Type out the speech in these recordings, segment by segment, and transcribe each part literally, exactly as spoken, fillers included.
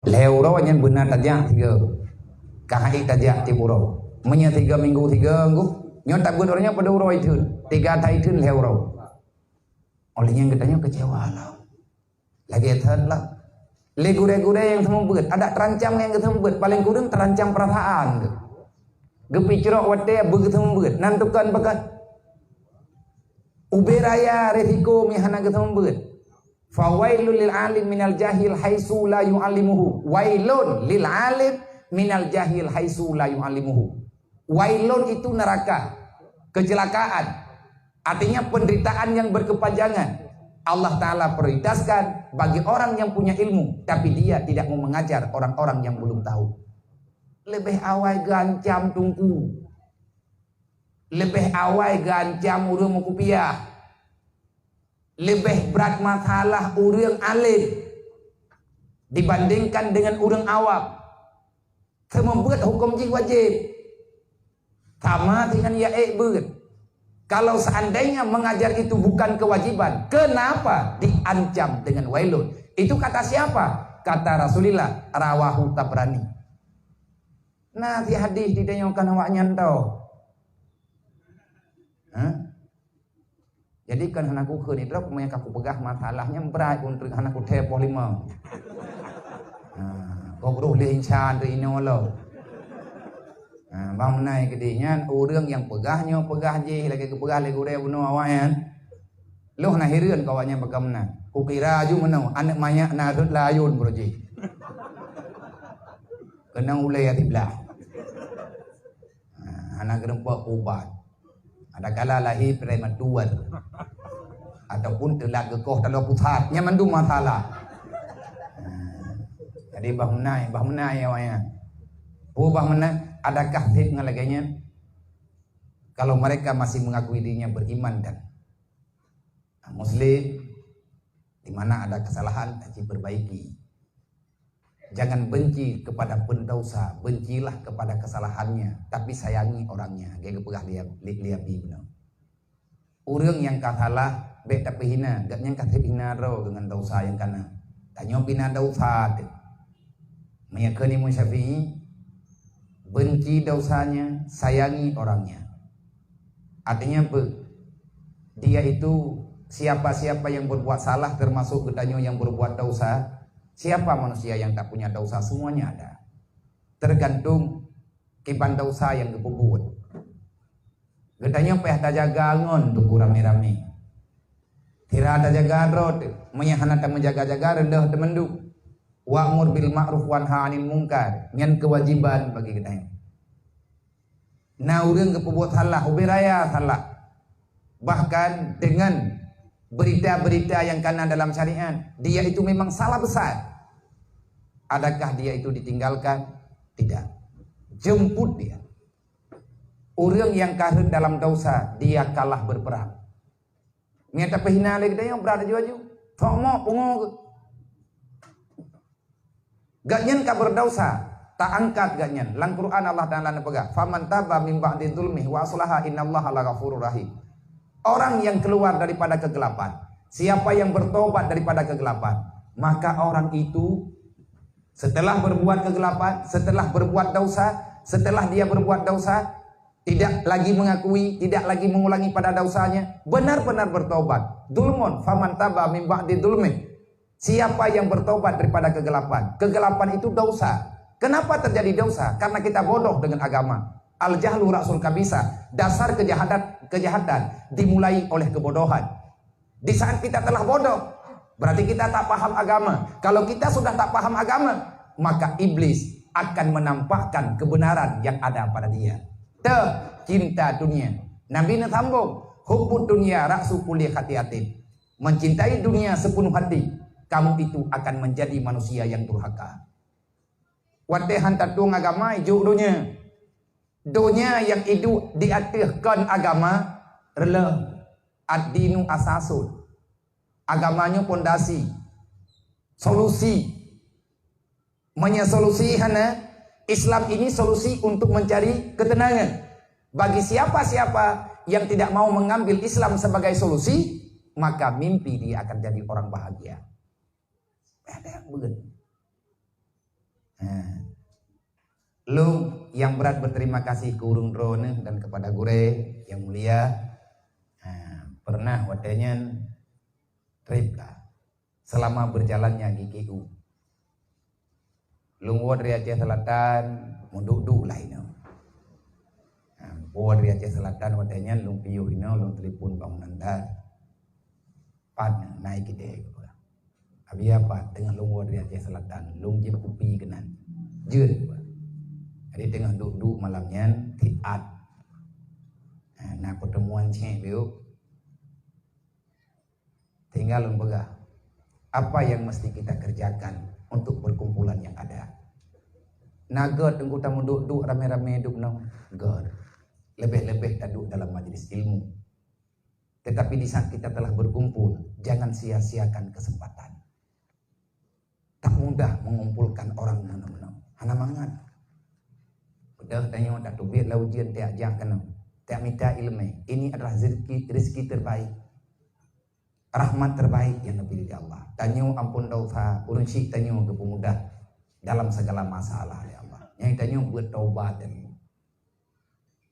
Lhèe uroe nyan beuna tajak tiga. Ka hai tajak tiep uroe. Meunyoe tiga minggu tiga minggu, nyoe tabeuet uroe nyoe pada uroe itheun. Tiga thai itheun lhèe uroe. Oleh nyan geutanyoe kecewa lah. Lagèe that lah. Lé gurèe-gurèe nyang seumeubeuet, adak terancam nyang geuseumeubeuet, paléng kureueng terancam peurasaan geuh. Geupicrok watèe beugeuseumeubeuet, nan tukon pakat. Ubé raya risiko meuhana geuseumeubeuet. Fawailul lil alim minal jahil haitsu la yu'allimuhu. Wailun lil alim minal jahil haitsu la yu'allimuhu. Wailun itu neraka, kecelakaan. Artinya penderitaan yang berkepanjangan. Allah Ta'ala prioritaskan bagi orang yang punya ilmu, tapi dia tidak mau mengajar orang-orang yang belum tahu. Leubeh awai geuancam teungku. Leubeh awai geuancam ureueng meukupiah. Leubeh brat masalah ureueng alim dibandingkan dengan ureueng awam. Seumeubeuet huköm jih wajéb. Sama dengan ya ék beuet. Kalau seandainya mengajar itu bukan kewajiban, kenapa diancam dengan wailun? Itu kata siapa? Kata Rasulullah, rawahu Tabrani. Nah, di hadis ditanyakan awak nyan tau. Hah? Jadi kan hana kukheun idrop, meunyo ka kupeugah masalah nyan brat, untuk hana kuthèe poh lima. Ha, kok roh lé insan tu inoe lo. Ha, bang meunai keudéh nyan, ureueng nyang peugah nyoe peugah jih, lagèe geupeugah lé gurèe bunoe awak nyan. Loh na hireuen keu awak nyan baka meunan. Kukira aju meunoe, aneuk manyak na rhot layôn bro jih. Keunong ulèe siblah. Ha, hana geureumpok ubat. Adakala lahé prematur ataupun teulat geukoh taloe pusat, nyan mandum masalah. Ha, jadi bah meunai, bah meunai awaknyan. Oh, bah meunai, adakah sép ngon lagèe nyan? Kalau mereka masih mengakui dirinya beriman dan muslim, di mana ada kesalahan, diperbaiki. Jangan benci kepada pendosa, bencilah kepada kesalahannya, tapi sayangi orangnya. Lagèe geupeugah lé, lé, lé Abi bunoe. Ureueng nyang ka salah, bèk tapeuhina, gobnyan ka sép hina droe deungon dosa nyang kana. Tanyoe pih na dosa teuh. Meunyo kheun Imam Syafi'i, benci dosanya, sayangi orangnya. Artinya apa? Dia itu, siapa-siapa yang berbuat salah, termasuk geutanyoe yang berbuat dosa, siapa manusia yang tak punya dosa? Semuanya ada. Tergantung kiban dosa nyang geupeubuet. Geutanyoe payah tajaga ngon teungku ramé-ramé. Sira tajaga droe teuh, meunyo hana tameujaga-jaga, reuloh teumandum. Wa'mur bil ma'ruf wanha 'anil munkar, nyan keuwajiban bagi geutanyoe. Na ureueng geupeubuet salah, ubé raya salah. Bahkan dengan berita-berita yang kana dalam syariat, dia itu memang salah besar. Adakah dia itu ditinggalkan? Tidak. Jemput dia. Ureueng nyang ka rhot dalam dosa, dia kalah berperang. Nyan tapeuhina lé geutanyoe brat aju-aju. Sok mok pungo geuh. Gobnyan ka berdosa, taangkat gobnyan. Lam Quran Allah Taala neupeugah, "Faman taba min ba'di zulmihi wa aslaha innallaha laghafurur rahim." Orang yang keluar daripada kegelapan, siapa yang bertobat daripada kegelapan, maka orang itu setelah berbuat kegelapan, setelah berbuat dosa, setelah dia berbuat dosa, tidak lagi mengakui, tidak lagi mengulangi pada dosanya, benar-benar bertobat. Zulmun, faman taba min ba'di zulmih. Siapa yang bertobat daripada kegelapan? Kegelapan itu dosa. Kenapa terjadi dosa? Karena kita bodoh dengan agama. Al-jahlu ra'sul kabisa. Dasar kejahatan, kejahatan dimulai oleh kebodohan. Di saat kita telah bodoh, berarti kita tak paham agama. Kalau kita sudah tak paham agama, maka iblis akan menampakkan kebenaran yang ada pada dia. Teuh, cinta dunia. Nabi neusambong, "Hubbud dunya ra'su kulli khati'atin." Mencintai dunia sepenuh hati, kamu itu akan menjadi manusia yang durhaka. Watèe han tatueng agama, ijok donya. Donya nyang iduek di ateueh kon agama, reuloh. Ad-dinu asasun. Agama nyoe pondasi. Solusi. Meunyoe solusi hana, Islam ini solusi untuk mencari ketenangan. Bagi siapa-siapa yang tidak mau mengambil Islam sebagai solusi, maka mimpi dia akan jadi orang bahagia. Ada yang begitu. Lôn nyang brat berterima kasih keu ureuëng droeneuh dan kepada gurée nyang mulia. Ha, pernah watée nyan treb lah. Selama berjalannya G K U. Lôn woe dari Aceh Selatan, meuduek-duek lah inoe. Ha, woe dari Aceh Selatan watée nyan lôn piôh inoe, lôn telepon Bang Nanda. Pat na ikidée. Abi apa teungoh lôn woe dari Aceh Selatan, lôn jieb kupi keunan. Jeuet. Jadi teungoh duek-duek malam nyan, tiat. Ha, na pertemuan cék biuk. Tinggal lôn peugah, apa yang mesti kita kerjakan untuk perkumpulan yang ada. Na gét teungku tameuduek-duek ramé-ramé duek nong? Gét. Lebih-lebih taduek dalam majlis ilmu. Tetapi di saat kita telah berkumpul, jangan sia-siakan kesempatan. Tak mudah mengumpulkan orang meunoe-meunoe. Hana mangat. Padahai tanyoe tak teubiet lam ujian, tak jak keunoe. Tak mita ilmu. Ini adalah rezeki, rezeki terbaik. Rahmat terbaik yang diberi oleh Allah. Tanyoe ampun dosa, ureuëng syik tanyoe geupeumudah dalam segala masalah oleh Allah. Nyang tanyoe buet taubat dan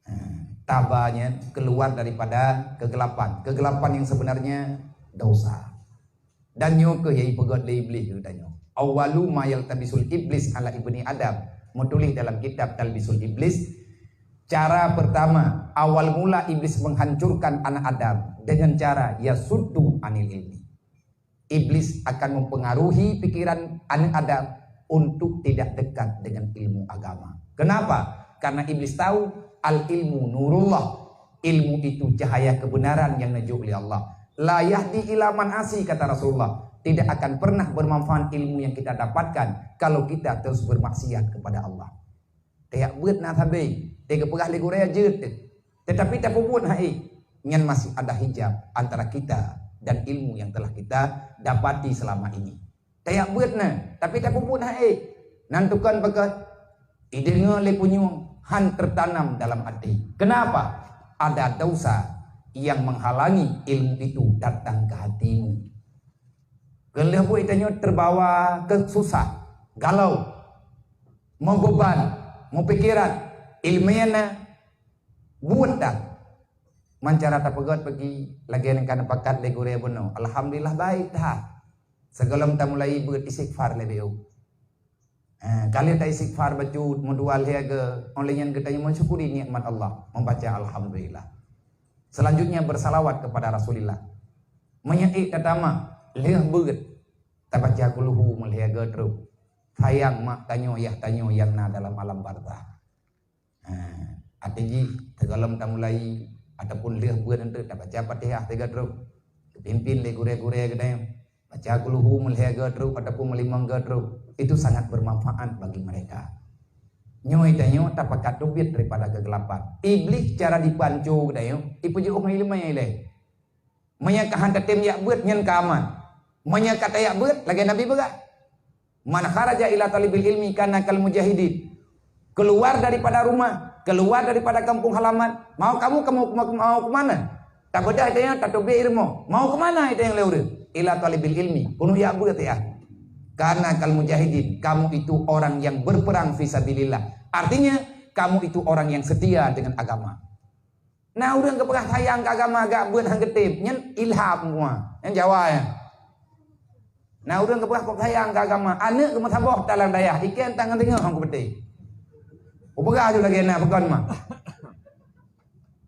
Ha, tabanya keluar daripada kegelapan. Kegelapan yang sebenarnya dosa. Dan nyoe keuh nyang ipeugét lé Iblis geutanyoe. Awwalu ma yaltabisul iblis ala ibni Adam. Meutuléh dalam kitab Talbisul Iblis, cara pertama, awal mula Iblis menghancurkan anak Adam dengan cara yasuddu anil ilmi. Iblis akan mempengaruhi pikiran anak Adam untuk tidak dekat dengan ilmu agama. Kenapa? Karena Iblis tahu al-ilmu nurullah. Ilmu itu cahaya kebenaran yang neujok oleh Allah. La yahdi ila man asi, kata Rasulullah. Tidak akan pernah bermanfaat ilmu yang kita dapatkan kalau kita terus bermaksiat kepada Allah. Tajak beuet na sabe, teuka peugah lé gurée jeuet teuh. Tetapi tapeubuet hai, nyan masih ada hijab antara kita dan ilmu yang telah kita dapati selama ini. Tajak beuet na, tapi tapeubuet hai. Nan tukon peugah, ideungoe lé punyueng, han tertanam dalam hati. Kenapa? Ada dosa yang menghalangi ilmu itu datang ke hatimu. Keuleubeh buet tanyoe terbawa ke susah, galau, meubeban, meupikiran, ilmu nyang na buet dah. Mancara tapeugét peugi lagée nyang ka neupakat lé gurée bunoe. Alhamdulillah baik that. Sigohlom tamulai beuet istighfar lé biu. Ha, kali ta istighfar bacut, meudua lhée ge, oleh nyan geutanyoe mensyukuri nikmat Allah, membaca alhamdulillah. Selanjutnya bersalawat kepada Rasulullah. Meunyoe ék tatama, lheueh beuet tabaca kulhu meulhée ge trok. Sayang mak tanyoe, yah tanyoe nyang na dalam alam barzah. Ha, até jih, sigohlom tamulai ataupun lheueh beuet eunteuk tabaca Fatihah sigoe trok. Pimpin lé gurée-gurée geutanyoe. Baca kulhu meulhée ge trok ataupun meulimong ge trok. Itu sangat bermanfaat bagi mereka. Nyoe tanyoe tapakat teubiet daripada kegelapan. Iblis cara jipanco geutanyoe, ipeujeuet ngon ileumé ilée. Meunyoe ka han tatem jak beuet, nyan ka aman. Meunyoe ka tajak beuet, lagée Nabi peugah, "Man kharaja ila talibil ilmi kana kal mujahidin." Keluar daripada rumah, keluar daripada kampung halaman. Mau kamu, kamu mau, mau ke mana? Tabeudôh tanyoe, tateubiet ileumé. Mau ke mana tanyoe lé ureuëng? Ila talibil ilmi. Keuneuk jak beuet ya. Kana kal mujahidin. Kamu itu orang yang berperang fisabilillah. Artinya, kamu itu orang yang setia dengan agama. Na ureuëng geupeugah sayang keu agama, jak beuet han geutem, nyan ilham mua. Nyan Jawa nyan. Na ureuëng geupeugah kok sayang keu agama, aneuëk geumeusaboh talang dayah, iken tangan teungoh hong kupeuteh. Kupeugah ju lagée na peukon mah.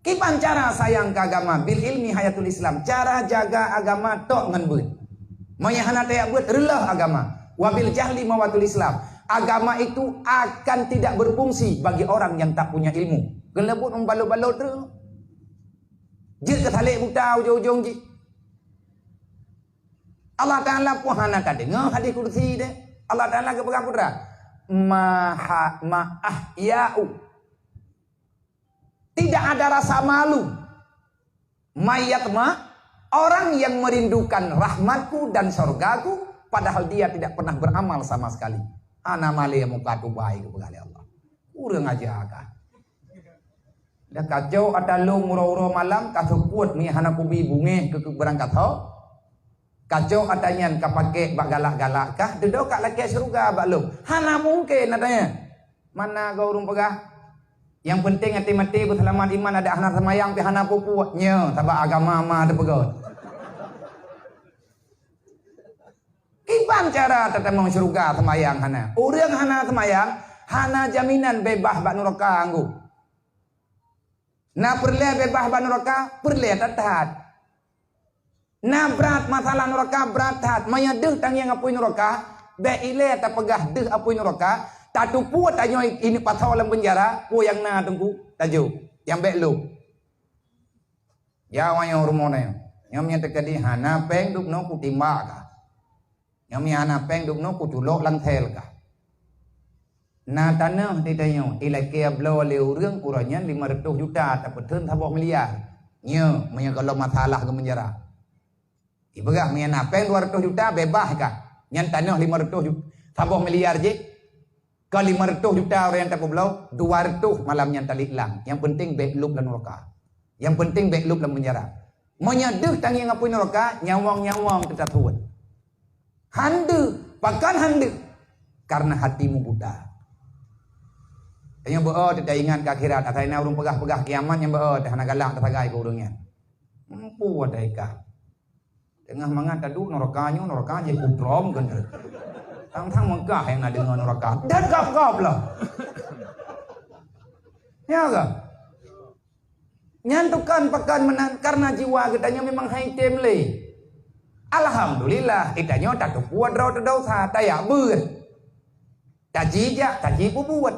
Kiban cara sayang keu agama, bil ilmi hayatul Islam, cara jaga agama tok ngon beuet. Meunyoe hana tajak beuet, reuloh agama. Wabil jahli mawatul Islam. Agama itu akan tidak berfungsi bagi orang yang tak punya ilmu. Geulebut meubalot-balot tu. Jeuet keu salek buta ujong-ujong jih. Allah Ta'ala pun hana ka deungoe hadis kursi deh. Allah Ta'ala geupeugah putra. Maha, ma'ah ya'u. Tidak ada rasa malu. Mayat ma, orang yang merindukan rahmatku dan sorgaku, padahal dia tidak pernah beramal sama sekali. Hana malée muka tubai geupeugah lé Allah. Kurang aja kah? Dah kacau ata lông uroe-uroe malam ka seupôt mi hana kubi bungéh keu, keu beurangkat ho. Kacau ata nyan ka pakai bak galak-galak kah, dudoe ka lakée syeuruga bak lông. Hana mungken ata nyan. Mana go ureuëng peugah, nyang penting até maté beuseulamat iman, adak hana seumayang pih hana peue-peue. Nyo, sabab agama ma teupeugah. Kiban cara tatamong syeuruga seumayang hana? Ureuëng hana seumayang, hana jaminan beubaih bak nuraka anggô. Na peureulée beubaih bak nuraka, peureulée that-that. Na brat masalah nuraka, brat that. Meunyoe deuh tangieng apui nuraka, bék ilée tapeugah deuh apui nuraka, tatupue tanyoe ini pasoe lam peunjara, peue nyang na teungku, tajok. Nyang bék lom. Ya, awak nyang rumoh nyoe. Nyoe meunyoe teukeudi hana péng dub noe kutimbak kah. Nyoe meunyoe hana péng dub noe kuculok lam sel kah. Na tanoh di tanyoe, ilakée bloe lé ureuëng uroe nyan lima reutôh juta tapeutheun saboh miliar. Nyoe meunyoe gohlom masalah geumeunjara. Ipeugah meunyoe na péng dua reutôh juta beubaih kah. Nyan tanoh lima reutôh juta, saboh miliar jih. Ka lima reutôh juta ureuëng nyang tapeubloe, dua reutôh malam nyan taliklang. Nyang penting bék lôb lam nuraka. Nyang penting bék lôb lam peunjara. Meunyoe deuh tangieng apui nuraka, nyawöng-nyawöng teutateuet. Han deuh, pakon han deuh? Karena hatimu buta. Tanyoe beu-o teuingat keu akhirat, asai na ureuëng peugah-peugah kiamat nyang beu-o teuh hana galak teusagai keu ureuëng nyan. Empu watée ka. Teungoh mangat taduek nuraka nyoe, nuraka jih kudrom kan. Tang-tang meugah nyang na deungoe nuraka. Dan gab-gab lah. Ya kan? Nyan tukang pakon meunan karena jiwa geutanyoe memang hai tem lé. Alhamdulillah, geutanyoe tatupue droe teudosa, tayak beuet. Tajijak, tajipubuet.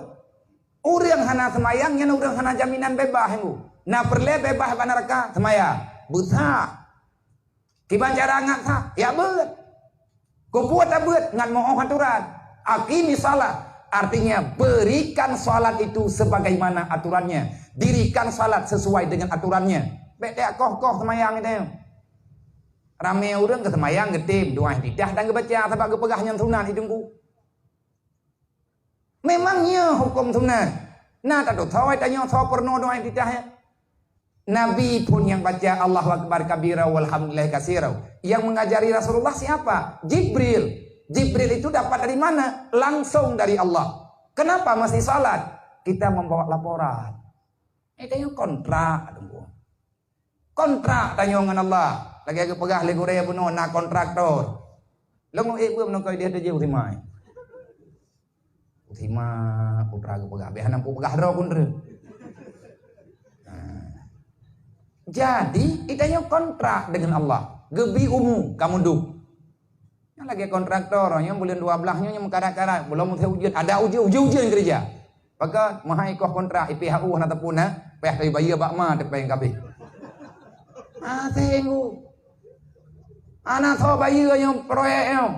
Ureuëng hana seumayang nyan ureuëng hana jaminan beubaih nyoe. Na peureulée beubaih bak nuraka, seumayang. Beusa. Kiban cara ngat sa, ya beuet. Keupeue tabeuet ngat meu'oh aturan. Aqimi shalah, artinya berikan salat itu sebagaimana aturannya. Dirikan salat sesuai dengan aturannya. Bék tak koh-koh seumayang itu. Ramé ureuëng ke seumayang geutem, doa iftitah dan geubaca sabab geupeugah nyan sunat itu ku. Memang nyoe huköm sunat. Na tatusoe tanyoe soe peurunoe doa iftitah nyan. Nabi pun yang baca Allahu Akbar kabira walhamdulillah katsira. Yang mengajari Rasulullah siapa? Jibril. Jibril itu dapat dari mana? Langsung dari Allah. Kenapa masih salat? Kita membawa laporan. Eh, tanyoe kontrak, tunggu. Kontrak tanyoe ngon Allah. Lagée geupeugah lé gurée bunoe na kontraktor. Lôn ék beuet meunoe keu idéh teuh jih u Simai. U Simai, putra geupeugah, bék hana peugah droe kun treuk. Nah. Jadi, itanyoe kontrak dengan Allah. Geubi umu kamoe duek. Nyan lagée kontraktor, nyoe buleuen dua blaih nyoe, nyoe meukarat-karat, belum usai ujeuen, ada ujeuen, ujeuen-ujeuen keureuja. Pakon meuhai koh kontrak, I P H U hana teupeu na, payah tabayeue bak ma teupeng kabeh. Asai ngu. Hana soe bayeue nyoe proyek nyoe.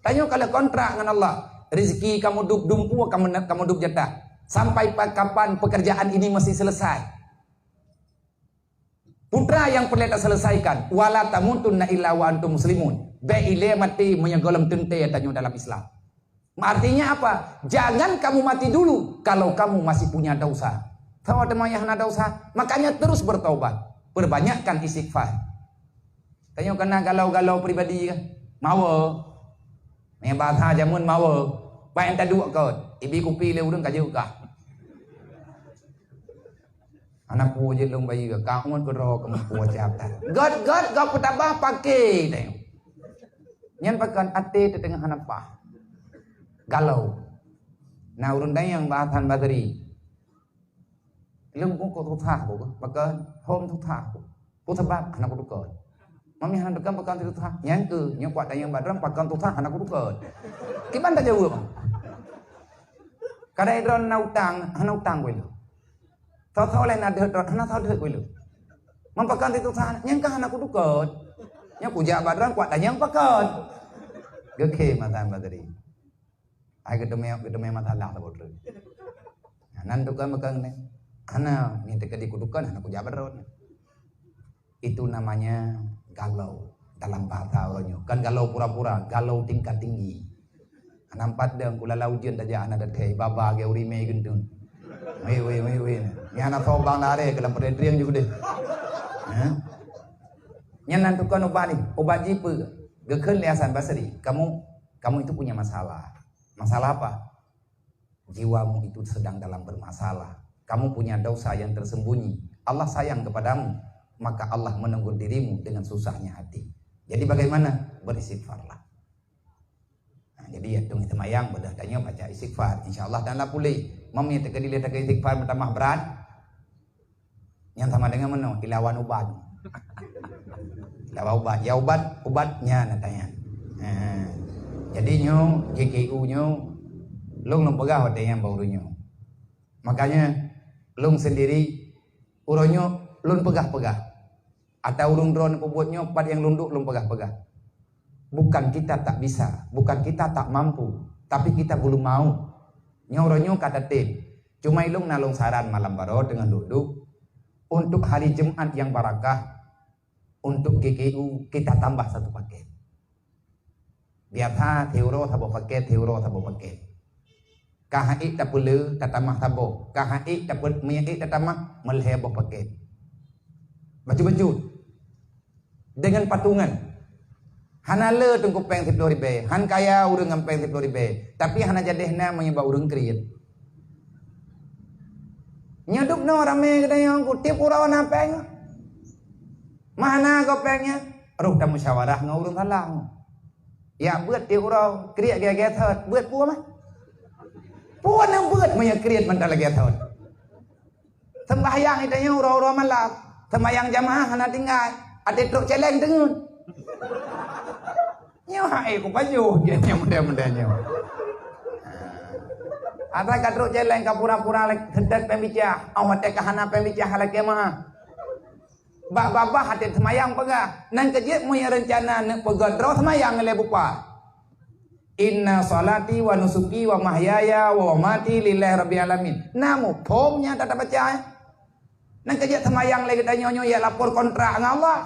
Tanyoe ka lheueh kontrak ngon Allah. Rezeki kamoe duek dumpeue, kamoe, kamoe duek jatah. Sampai pa-, kapan pekerjaan ini mesti selesai? Putra yang peureulée taselesaikan, "Wala tamutunna illa wa antum muslimun." Bék ilée maté meunyoe gohlom teuntée tanyoe dalam Islam. Artinya apa? Jangan kamu mati dulu kalau kamu masih punya dosa. Soe teuma nyang hana dosa? Makanya terus bertobat, perbanyakkan istighfar. Tanyoe kana galau-galau pribadi kan? Mawe. Meunyoe bahasa jameun mawe. Paih taduek kot. Ibi kupi lé ureuëng ka jeuet kah. Hana peue jeuet lôn bayeue, ka ngon keudroe keumeupue siap that. Göt-göt gob peutabah paké teuh. Nyan pakon até teuteungoh hana paih. Galau. Na ureuëng dayang bahasa Basri. Lôn kok susah ko, pakon hom susah ko. Peue sabab hana kutukon. Mami hana tukon pakon susah. Nyan keuh, nyoe kuat dayang badrong pakon susah hana kutukon. Kiban tajaweueb. Kadang droe na utang, hana utang ko ilôn. Soe-soe lé na deuhet rot, hana soe deuhet keu lôn. Meupakon situsah, nyang ka hana kutukot. Nyoe kujak bak droe, kuat tanyong pakon. Geukhe mata Badri. Ai geuteumé, geuteumé masalah saboh treuk. Nah, nan tukang meukang nyoe. Hana, nyoe teuka di kutukot, hana kujak bak droe. Itu namanya galau dalam bahasa orang nyoe. Kan galau pura-pura, galau tingkat tinggi. Hana pat deueng, kula lam ujeuen tajak hana teuthée, baba lagée ureuëng mé geunteun. Weh, weh, weh, weh. Nyan hana sobang lare keu lam peudedrieng ju keudeh. Ha? Nyan nan tukang ubat ni, ubat jipeue. Geukheun lé Hasan Basri, "Kamu, kamu itu punya masalah." "Masalah apa?" jiwamu itu sedang dalam bermasalah. Kamu punya dosa yang tersembunyi. Allah sayang kepadamu, maka Allah menegur dirimu dengan susahnya hati. Jadi bagaimana? Beristighfarlah. Nah, jadi ya, tueng seumayang, beudoh tanyoe baca istighfar. Insya Allah Taala puléh. Meunyoe teukeudi lé takeu istighfar meutamah brat, nyan sama dengan meunoe, ilawan ubat. Ilawan ubat. Ya ubat, ubat nyan na tanyan. Ha. Jadi nyoe, G K U nyoe, lôn, lôn peugah watée nyan bak ureuëng nyoe. Makanya, lôn sendiri, uroe nyoe lôn peugah-peugah. Atau ureuëng droe neupeubuet nyoe, pat nyang lôn duek lôn peugah-peugah. Bukan kita tak bisa, bukan kita tak mampu, tapi kita belum mau. Nyoe uroe nyoe ka tatem. Cuma ilong na lôn saran malam baroe teungoh duek-duek, untuk hari Jumat yang barakah, untuk G K U kita tambah satu paket. Biasa tiep uroe saboh paket, tiep uroe saboh paket. Ka han ék tapeulé, tatamah saboh. Ka han ék tapeu-, meunyoe ék tatamah, meulhèe boh paket. Bacut-bacut. Dengan patungan. Hana le teungku péng siploh ribèe. Han kaya ureuëng ngon péng siploh ribèe. Tapi hana jadeh na meunyoe bak ureuëng kriet. Nyoe dub noe ramé geutanyoe, tiep uroe na péng. Mah hana gob péng nyan. Roh tamusyawarah ngon ureuëng salah. Yak beuet tiep uroe, kriet gét-gét thot, beuet peue mah? Peue nyang beuet meunyoe kriet mantong lagèe thot? Seumbahyang geutanyoe uroe-uroe malam, seumbahyang jamaah hana tinggai, até trok celeng teungeut. Nyoe hai kupajoh nyoe muda-muda nyoe. Asai ka trok celeng ka pura-pura seudeuek péng bicah, oh watèe ka hana péng bicah lakèe meu'ah. Bak babah até seumayang peugah, nan keuh jeuet meunyoe reuncana neuk peugah droe seumayang lé bupa. Inna salati wa nusuki wa mahyaya wa mamati lillahi rabbil alamin. Na muphom nyang tabaca, eh? Nan keuh jeuet seumayang lé geutanyoe nyoe ya lapor kontrak ngon Allah.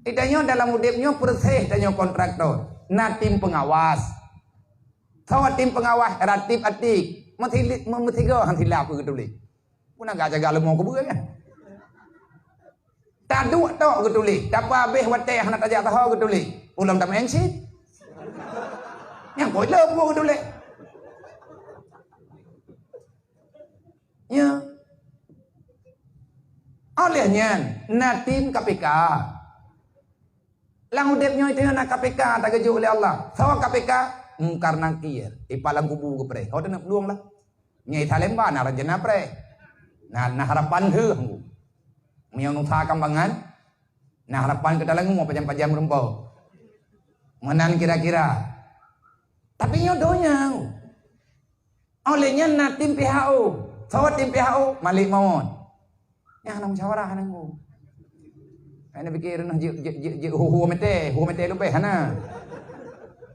Geutanyoe dalam udép nyoe peureséh tanyoe kontraktor. Na tim peungawas. Sawa tim peungawas ratib atik. Meusigoe han silap geutuléh. Puna gak jaga leumo kubeue nyan. Taduek tok geutuléh, tapi abéh watèe hana tajak saho geutuléh. Ulôn tameu'en cit. Nyang koi leumo geutuléh. Ya. Oleh nyan, na tim K P K. Lam udép nyoe itu na K P K tageujok lé Allah. Sawa K P K, Mungkar Nakir, ipalang kubu geupreh. Ho teuneuk peulueng lah. Nyoe Salemba na rencana preh. Na, na harapan heuh ngku. Meunyoe nusa kambangan, na harapan keu talangu pajam-pajam rumpok. Meunan kira-kira. Tapi nyoe donya ngku. Oleh nyan na tim P H O. Sawa tim P H O, Malik Mawon. Nyang hana musyawarah hana ngku. Hana pikir nah jeuet, jeuet, jeuet, jeuet hu-hu mete, hu mete leubeh hana.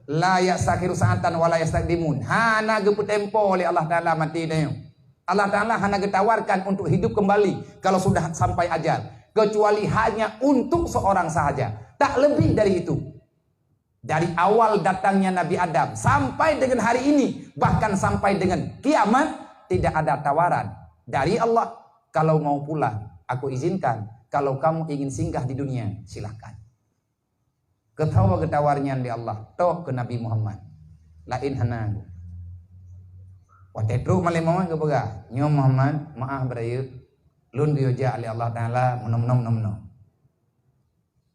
La yastakhiru sa'atan wa la yastaqdimun. Hana geupeutempo lé Allah Taala mati tanyoe. Allah Taala hana geutawarkan untuk hidup kembali kalau sudah sampai ajal, kecuali hanya untuk seorang sahaja. Tak lebih dari itu. Dari awal datangnya Nabi Adam sampai dengan hari ini, bahkan sampai dengan kiamat, tidak ada tawaran dari Allah, "Kalau mau pulang, aku izinkan. Kalau kamu ingin singgah di dunia, silahkan." Keutawa geutawar nyan lé Allah, tok keu Nabi Muhammad. Laén hana. Watèe trok Malik Mawon geupeugah, "Nyoe Muhammad, meu'ah beurayeuk, lôn geuyue jak lé Allah Taala meunoe-meunoe, meunoe-meunoe."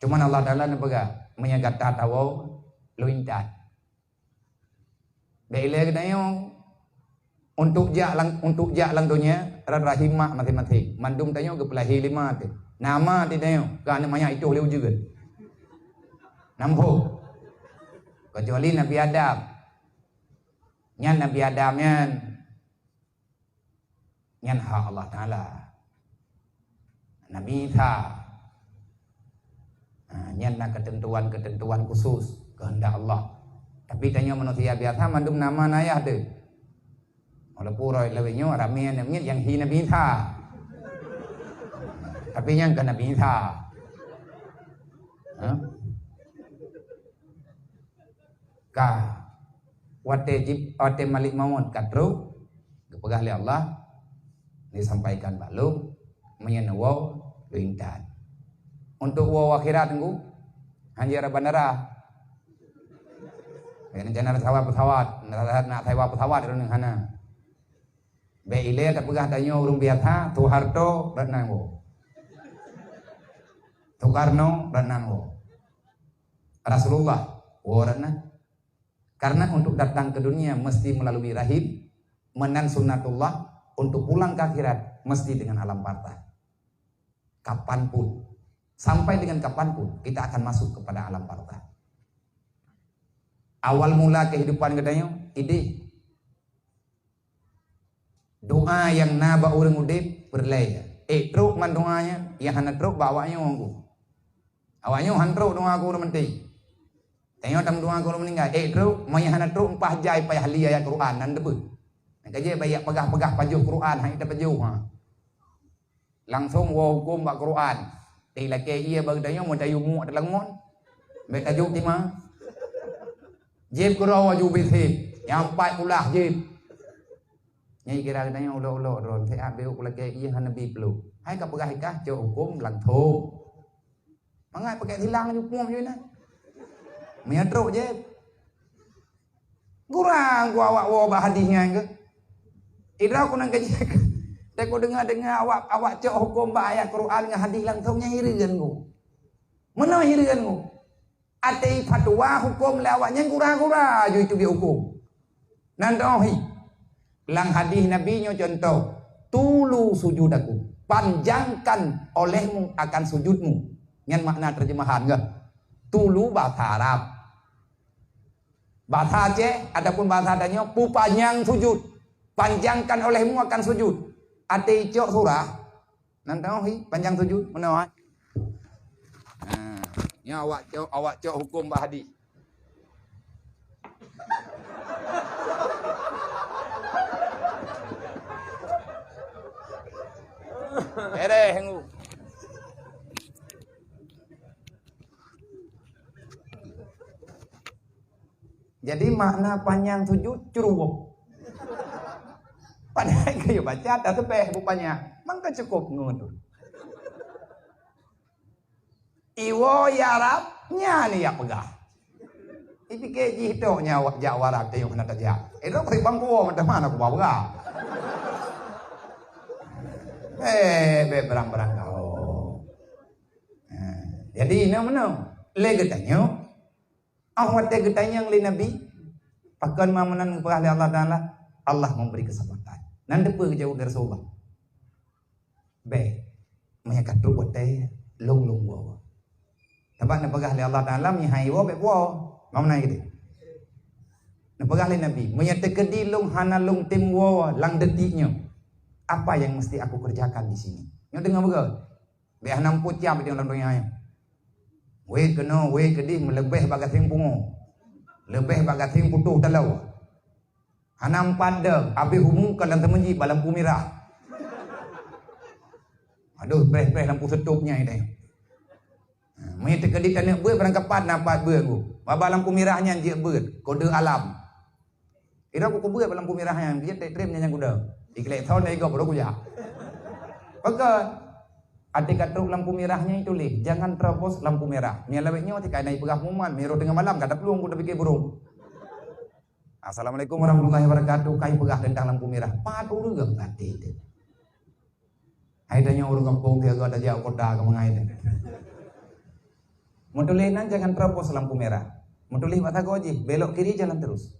Cuman Allah Taala neupeugah, "Meunyoe gata tawoe, lôn intat." Bèk ilèe geutanyoe, untuk jak lam, untuk jak lam donya, rot rahim mak maséng-maséng. Mandum tanyoe geupeulahé lé ma teuh. Na ma teuh tanyoe, keu aneuk manyak itoh lé ujeuen. Namphok. Kecuali Nabi Adam. Nyan Nabi Adam nyan. Nyan hak Allah Taala. Nabi Isa, ha, nyan na keuteuntuan-keuteuntuan khusus, keuheundak Allah. Tapi tanyoe manusia biasa mandum na ma na yah teuh. Walaupun uroe lawét nyoe ramé aneuk miet nyang hi Nabi Isa. Tapi nyan keu Nabi Isa. Ha? Ka watèe jib, watèe Malik Maut ka trok, geupeugah lé Allah, "Neusampaikan bak lôn, meunyoe neuwoe, lôn intat." Untuk woe akhirat teungku, hanjeuet rot bandara. Bèk neucana sawa pesawat, nak, nak sawa pesawat droeneuh hana. Bèk ilèe tapeugah tanyoe ureueng biasa, Soeharto rot nan woe. Soekarno rot nan woe. Rasulullah woe rot nan. Karena untuk datang ke dunia mesti melalui rahim, meunan sunnatullah, untuk pulang ke akhirat mesti dengan alam barzah. Kapanpun, sampai dengan kapanpun kita akan masuk kepada alam barzah. Awal mula kehidupan geutanyoe idéh. Doa nyang na bak ureueng udép peureulèe. Ék trok man doa nyan, nyang hana trok bak awaknyoe. Awaknyoe han trok doa keu ureueng maté. Tanyoe tameudoa keu ureueng meuninggai. Ék trok, meunyo hana trok, mpah jai payah li ayat Quran nan teupeue. Nyang ka jeuet bak jak peugah-peugah pajoh Quran, hai tapajoh, ha. Langsong woe huköm bak Quran. Teuh lakèe ié bak geutanyoe meutayue muek dalam ngon. Bèk tajok tima. Jieb keudroe ju bit sép. Nyang pat kulah jieb. Nyang kira geutanyoe ulok-ulok droe. Seuhat beuh lakèe ié hana bi peuleuh. Hai ka peugah ikah cok huköm langsong. Mangat pakai silang ju pom ju na. Meunyo trok jieb. Gurang ku awak woe bak hadih nyan keuh. Idroe ku nan keujeuet. Dan ku deungoe-deungoe awak, awak cok huköm bak ayat Quran ngon hadih langsong nyan hireuen ku. Meunoe hireuen ku. Até fatwa huköm lé awak nyan gura-gura ju itu bi huköm. Nan toh hi. Lam hadih Nabi nyoe contoh, "Tulu sujudakum." Panjangkan olehmu akan sujudmu. Nyan makna terjemahan geuh. Tulu bahasa Arab. Bahasa Aceh ataupun bahasa tanyoe, peupanyang sujud. Panjangkan olehmu akan sujud. Até cok surah. Nan teuh hi, panjang sujud, meunoe. Ha, nyoe awak cok, awak cok huköm bak hadih. Beres, Ngku. Jadi, makna panyang sujud, curuwok. Padahai kayue baca, tasbeh beu panyang. Mangka cukôp ngon tu. Iwoe ya Rab, nyan ya peugah. Ipike jih tok nyan jak u Arab teuh hana tajak. Inoe bri bang kuwoe mantah mana kuba peugah. Eh, bèk berang-berang kau. Nah, jadi inoe meunoe. Lé geutanyoe, Ah, watèe geutanyong lé Nabi, pakon ma meunan geupeugah lé Allah Taala, Allah memberi kesempatan. Nan teupeue geujaweueb lé Rasulullah, "Bèk, meunyo ka trok watèe, lôn lôn woe." Sabab neupeugah lé Allah Taala, "Meunyo han iwoe, bèk kuwoe." Ma meunan keudéh. Neupeugah lé Nabi, "Meunyo teukeudi lôn hana lôn tem woe lam detik nyoe, apa yang mesti aku kerjakan di sini?" Nyoe deungoe beugöt. Bèk hana muphom cam lam donya nyoe. Wèt keunoe, wèt keudéh meuleubèh bak gasien pungo. Leubèh bak gasien putôh taloe. Hana muphom deuh, abéh umu ka lam teumeuji bak lampu mirah. Aduh, preh-preh lampu seutôb nyan deh. Ha, meunyo teukeudi taneuk beuet barangkapat na pat beuet ku. Bak lampu mirah nyan jeuet beuet, kode alam. Ira ku kubeuet bak lampu mirah nyan, jeuet trép-trép nyan nyang kuda. Iklek thon dari gob baru kujak. Pakon? Até ka trok lampu mirah nyan tuléh, "Jangan terobos lampu merah." Nyan lawét nyoe tika na ipeugah mumat, meunyo teungoh malam ka taplueng ku tapike burông. "Assalamualaikum warahmatullahi wabarakatuh," ka ipeugah teuntang lampu mirah. Pat ureueng até teuh. Hai tanyoe ureueng gampông siaga tajak u kota ka mangai nyan. Meutuléh nan jangan terobos lampu merah. Meutuléh bak sagoe jih, belok kiri jalan terus.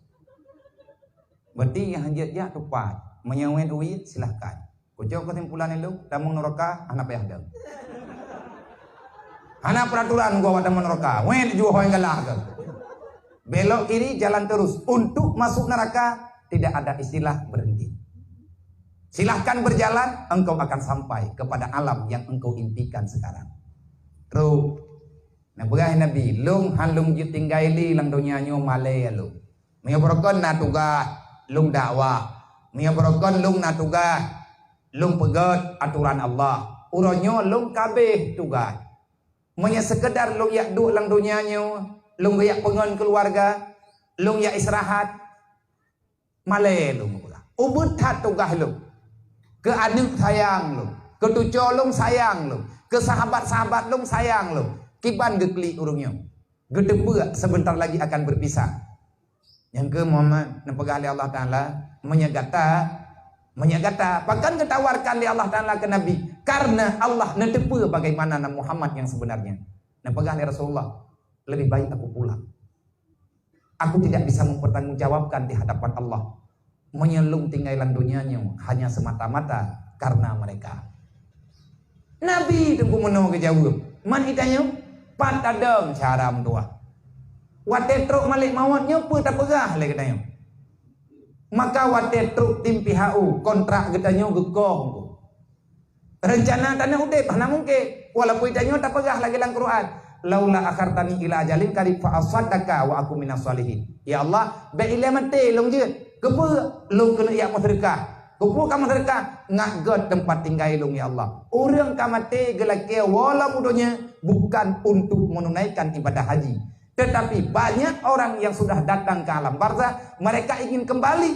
Berarti nyang hanjeuet jak tupat. Meunyoe wèt u ie, silahkan. Kucok keusimpulan ilôn, tamong nuraka, hana payah dong. Hana peraturan gua awak tamong nuraka. Wèt ju hôi galak ke. Belok kiri, jalan terus. Untuk masuk neraka, tidak ada istilah berhenti. Silahkan berjalan, engkau akan sampai kepada alam yang engkau impikan sekarang. Trok, neupeugah Nabi, "Lôn han lôn jeuet tinggai lé lam donya nyoe malèe lôn. Meunyoe beureukan na tugaih, lôn dakwah. Meunyoe beureukan lôn na tugaih, lôn peugöt atoran Allah. Uroe nyoe lôn ka abéh tugaih." Meunyoe seukeudar lôn jak duek lam donya nyoe, lôn geujak peungon keuluwarga, lôn jak istirahat, malèe lôn geupeugah. Ubit that tugaih lôn. Keu aneuk sayang lôn, keu tuco lôn sayang lôn, keu sahabat-sahabat lôn sayang lôn. Kiban geuklik ureueng nyoe. Geuteupeue sebentar lagi akan berpisah. Nyang keu Muhammad, neupeugah lé Allah Taala, meunyoe gata, meunyoe gata, pakon geutawarkan lé Allah Taala keu Nabi, karena Allah neuteupeue bagaimana Nabi Muhammad yang sebenarnya. Neupeugah lé Rasulullah, "Lebih baik aku pulang. Aku tidak bisa mempertanggungjawabkan di hadapan Allah meunyoe lôn tinggai lam donya nyoe hanya semata-mata karena mereka." Nabi Teungku meunoe geujaweueb, "Man geutanyoe, pat tadong cara meutuah? Watée trok malaikat maut nyoe peue tapeugah lé geutanyoe? Maka watée trok tim P H U, kontrak geutanyoe geukoh." Reuncana tanyoe udeb hana mungken, walaupun tanyoe tapeugah lagée lam Quran, "Laula akhartani ila ajalin qarib fa asaddaqa wa akun minas shalihin." "Ya Allah, bék ilée maté lôn jeuet. Keupeue lôn keuneuk jak meuseudeukah?" "Keupeue ka meuseudeukah?" "Ngat gét teumpat tinggai lôn, ya Allah. Ureuëng ka maté geulakée woe lam donya bukan untuk menunaikan ibadah haji. Tetapi banyak orang yang sudah datang ke alam barzah, mereka ingin kembali."